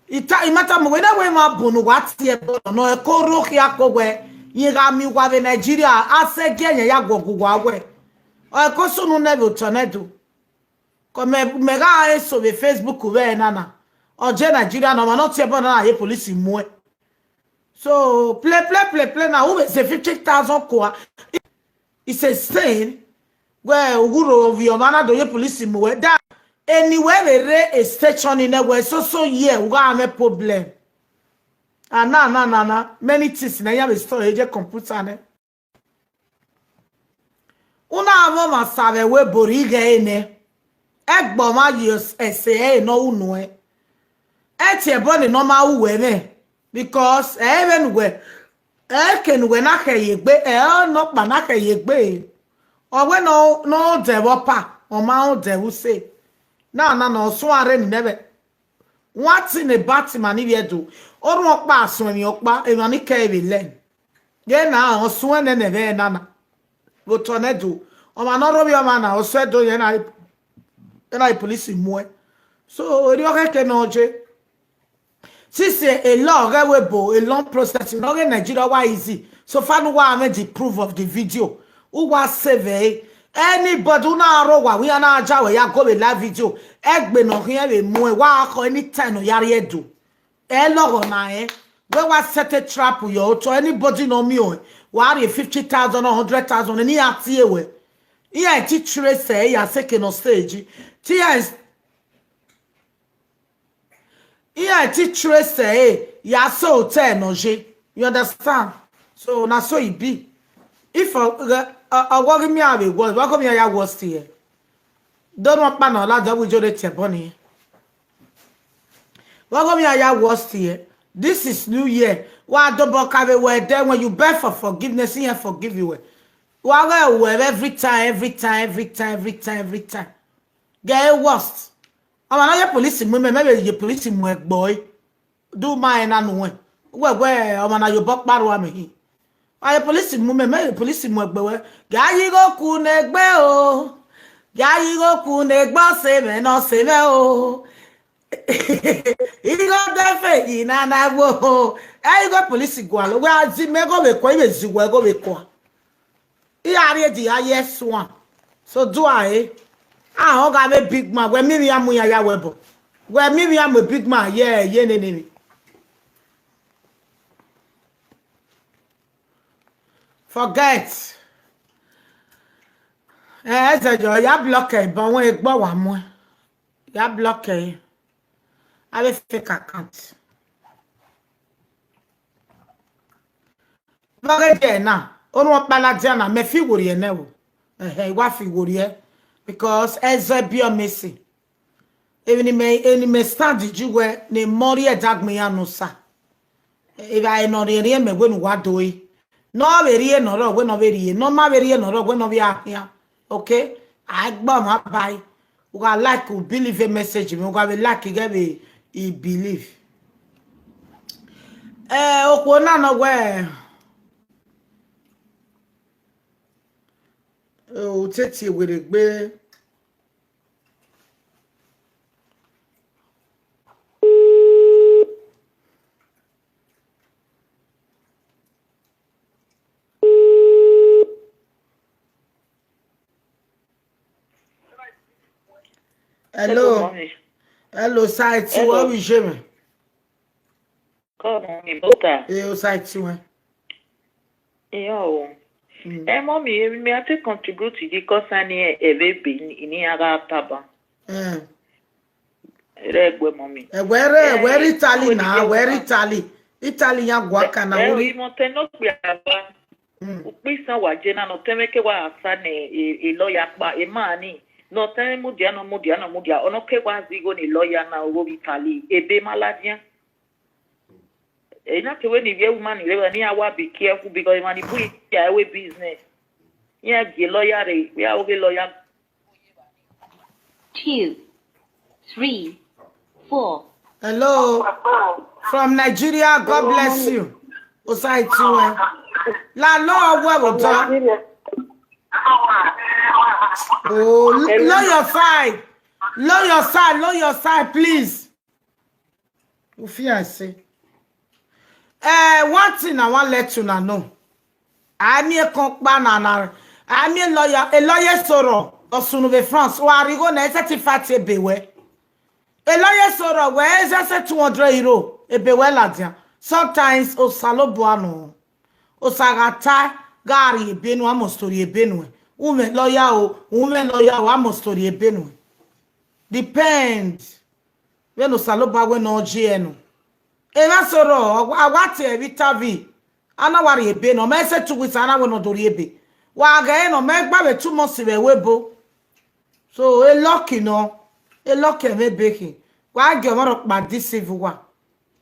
I ta, I ma tama uwa, I na wẹ emwa bun ne uwa tie ẹbọ nọ, nọ ẹko rre okhian ko wẹ, rẹn gha miẹn uwa vbe Nigeria, a sẹ ẹgia yẹn ya guọghọ uwa wẹ. Ọ ẹko sunu nẹ vbe otọ nẹ do. Kọ mẹ, mẹ gha eso vbe Facebook vbe ẹre nana. Ọ je Nigeria nọ, ọmwa ne ọ tie ẹbọ na na ye police muẹn. So, play, play, play, play now. Who is a fifty thousand kua? It's a sin. Wẹ ughuro ovbi ọmwa na do ye police mu wẹ. Da, anywhere vbe rre a station in a way, so, so, yeah, u gha mwẹ problem. Ah, na, na, na, na. Many things na ya vbe store eje computer nẹ. U na mwẹ ọmwa sa vbe ẹvbo ebo rre ighẹ ẹre nẹ. Ẹgbẹ ọmwa ye ẹse ẹre ne ọ ru nuẹn. Ẹ tie ẹbọ ne ọ ma ru wẹ mwẹ, because ẹ i vbe ne uwẹ, ẹ i ke ne uwẹ na khẹ ye egbe, ẹ i nọkpa na khẹ ye egbe. Ọ wẹ ne ọ, ne ọ dẹ vbe ọpa, ọ ma rẹn odẹ vbe use. Na, na, na, ọ suẹn rre ni nẹ vbe. One thing about ma ni vbe Ẹdo, orhunmwu ọkpa suẹn emwi ọkpa, emwa ni kẹ vbe lẹ. Ye na, ọ suẹn nene vbe nana. Vbe otọ nẹ Ẹdo, ọmwa ne ọ rhovbiẹ ọmwa na, ọ suẹn do ye na, na police muẹn. So, erriọ khẹke ne ọ je. Since a law ghẹ wẹ ebo, a long process, ne ọ ghe Nigeria wa easy. So far ne uwa mwẹ the proof of the video, uwa save ẹre. Anybody u na rre owa, wẹ iran na ja wẹ ya go vbe live video, ẹgbe ne ọ khian vbe muẹn, wa khọ anytime ne ọ ya rrie Ẹdo. Ẹ lọghọ na rẹn. Wẹ wa set a trap ye otọ, anybody ne ọ miẹn ọẹn, wa rhie fifty thousand or hundred thousand, ne iran tie wẹ. Iran ti trace ẹre ya sẹ eke ne ọ stage. Te iran Iran ti trace ẹre ya sẹ hotel ne ọ ye. You understand? So na so e be. If ọ, ọ, ọ, ọ ghi miẹn vbe worst, wa ghi miẹn ya worst here. Do ne ọkpa na ọ ladian vbe ijo rre tie ẹbọ ni. Wa ghi miẹn ya worst here. This is New Year. Wa dobọ ka vbe wẹ ẹdẹ, when you beg for forgiveness, iran forgive you. Wa ghẹ wẹ every time, every time, every time, every time, every time. Get worst. Ọmwa ne ọ ye police mu mẹ, mẹ vbe ye police mu ẹgbẹ ọe. Do ma ẹna nu wẹn. Wẹ wẹ ọmwa na ye obọ kpa rua mẹ hin. Ọ ye police mu mẹ, mẹ ye police mu ẹgbẹ wẹ. Gie a yi igho ku ne egbe o. Gie a yi igho ku ne egbe ọse mwẹ ne ọse mwẹ o. Igho de fe yi na na wo. Ẹ igho police gualọ. Wẹ a zi mẹ igho vbe kua, I vbe zi wẹ igho vbe kua. I gha rrie di ya ye suan. So do a re. A họn gha vbe big man, wẹ miẹn emwi ya mu iran ya wẹ bọ. Wẹ miẹn emwi ya mu big man, ye, ye nene emwi. Forget. Eh, ẹzẹ yọ, ya block ẹ, but wọn egbọ wa muẹn. Ya block ẹ. Avbe fake account. Vbe ọ ghe ẹdẹ na, orhunmwu ọkpa ladian na, mẹ fi werriẹ nẹ o. Ẹhẹ, I wa fi werriẹ, because ẹzọ ẹbiọ mẹ sẹ. Emwi ne mẹ, emwi ne mẹ stand ji wẹ ne mẹ ọ rhie ẹdagbọn iran ne Osa. Evbare ne ọ rhiẹnrhiẹn mẹ wẹ ne uwa do re. Ne ọ vbe rhie ne ọ rrọọ wẹ ne ọ vbe rhie, ne ọ ma vbe rhie ne ọ rrọọ wẹ ne ọ vbe a khian. Okay? A i gbe ọmwa ba ẹre. U gha like, u believe e message mwẹ, u gha vbe like ighẹ vbe I believe. Eh, okhuo na nọ wẹ, eh, u te tie werriegbe. Hello, mommy. Hello, side two, how is you? Come on, mi bota. Eh, o side two, eh? Iyo. Mm. Eh, mommy, eh, mi a te contribute the concern here, eh, baby, ni a gha taba. Eh. Re gbe, mommy. Eh, where, eh, where Italy now? Where Italy? Italy ya gua kana. Eh, imo te no gbe aba. Mm. Ukpẹ isan wa je na, ne ọ tẹmwẹ ke wa sa ne e, e lawyer kpa, e ma ni. Ne ọ tẹmwẹ mudia, ne ọ mudia, ne ọ mudia. Ọ nọ ke wa zẹ igho ne lawyer na, ogho vbe Italy. Ebe ma ladian. Ena te wẹ ne ivbi ẹvbo ima ni rre evba, ne iran wa be careful, because emwa ni bu ya ẹre business. Iran gie lawyer rre, vbe a oghe lawyer. Two, three, four. Hello. From Nigeria, God bless you. Osai Tiwe. La lo ọwọ́ ẹ̀wò tán. Oh, low your side. Low your side, low your side, please. Ufian ẹse. Eh, one thing I wan let una know. A miẹn ekọn kpa na na, a miẹn lawyer, a lawyer sorọ, ọ sunu vbe France, wa rhie igho nẹ, thirty-five ebe wẹ. A lawyer sorọ wẹ, eze se two hundred euro, ebe wẹ ladian. Sometimes, Osanobua nọ. Osa gha ta, gha rhie ebe nuẹn, a must rhie ebe nuẹn. U mwẹ lawyer o, u mwẹ lawyer o, a must rhie ebe nuẹn. Depend. Vbene Osanobua wẹ ne ọ ye ẹre nọ. Emwa sorọ, a wa tie vbe ita vi, a na wa rhie ebe nọ, ọ ma se two weeks, a na wẹ ne ọ do rhie ebe. Wa ghẹ ẹre nọ, ọ ma gba vbe two months vbe ẹvbo ebo. So, e lucky nọ, e lucky ẹmwẹ ebe khin. Wa gie ọmwa rhọkpa deceive uwa.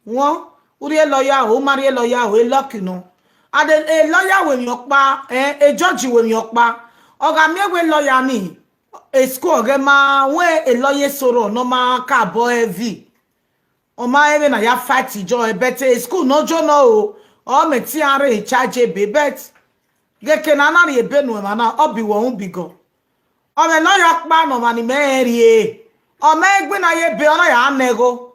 Wọn, u rhie lawyer o, u ma rhie lawyer o, e lucky nọ. And e lawyer wẹ emwi ọkpa, eh, e judge wẹ emwi ọkpa. Ọ gha miẹn wẹ lawyer ni, e school ọghẹ ma wẹ e lawyer sorọ ne ọ ma ka bọ ẹvi. Ọ ma rẹn vbene a ya fight ijọ, but e school ne ọ jọ nọ o, ọ mẹ te iran rre in charge ebe, but ghẹ eke ne a na rhie ebe nuẹn emwa na, ọ bi wẹ uhunmwu bi gọ. Ọ mwẹ ne ọ ya kpa ne ọmwa ni mẹ rẹn rhie, ọ ma egbe na ye ebe, ọ na ya nẹ igho.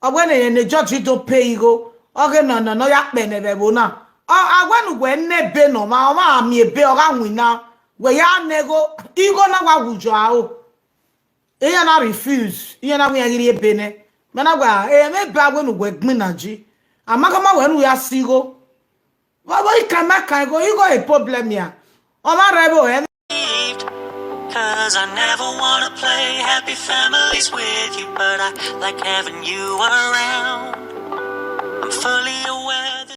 Ọ wẹ ne, ne judge do pay igho, ọ ghe nọ, nọ, ne ọ ya kpẹ nẹ vbe ẹvbo na. Ọ, a wẹ ne uwẹ nẹ ebe ne ọmwa, ọmwa gha miẹn ebe, ọ gha winna, wẹ ya nẹ igho, igho na wa wu yọ aro. Iran na refuse, iran na wẹ iran ghi rhie ebe nẹ. Mẹ na wẹ, emwẹ ebe a wẹ ne uwẹ gbinna ji. A ma khama wẹ ne u ya si igho. Vbọ, vbọ, I kan ma kan igho, igho e problem ya. Ọ ma rre vbe ẹmwẹ. 'Cause I never wanna play happy families with you, but I like having you around. I'm fully aware